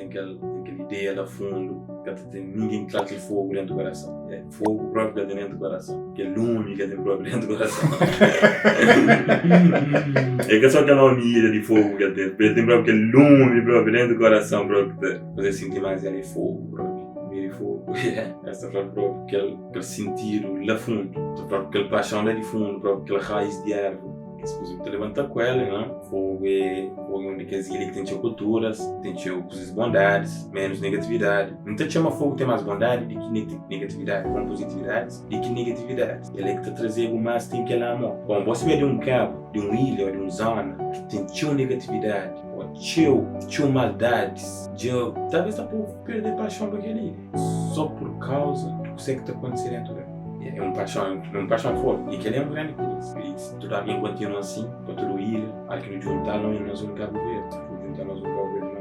ten kel, ten kel ideia la fundu, ka ta ten ningen ki tra kel fogu dentu korason. É fogu propi ka ten dentu korason, kel lumi ka ten propi dentu korason. É ka so kel omida di fogu ki el ten, el ten propi kel lumi propi dentu korason propi ki ta faze sinti mas el é fogu propi, lumi di fogu. Es ta fla propi kel, kel sintidu la fundu, ta propi kel paxon la di fundu propi, kel rais di erva. Kes kuza ki ta lebanta ku el, né? Fogu é fogu é un di kes ilha ki ten txeu kulturas, ten txeu kuzas bondadis, ménus negatividadi. N ta txoma fogu ten más bondadi di ki negatividadi, bon pozitividadis di ki negatividadis. El é ki ta traze-bu más ten kel amor. Bon, bo sabe di un kabu, di un ilha ô di un zóna ki ten txeu negatividadi ô txeu, txeu maldadis, dja talvês ta pô-u perde paxon pa kel ilha sô pur kauza di kuzê ki ta kontise déntu del. É un paxon, é un paxon forti i kel-li é un grandi kuza. I si tudu algen kontinua asin, pa tudu ilha, al ki nu djunta nos é un Kabu Verdi. Si nu djunta nos un Kabu Verdi.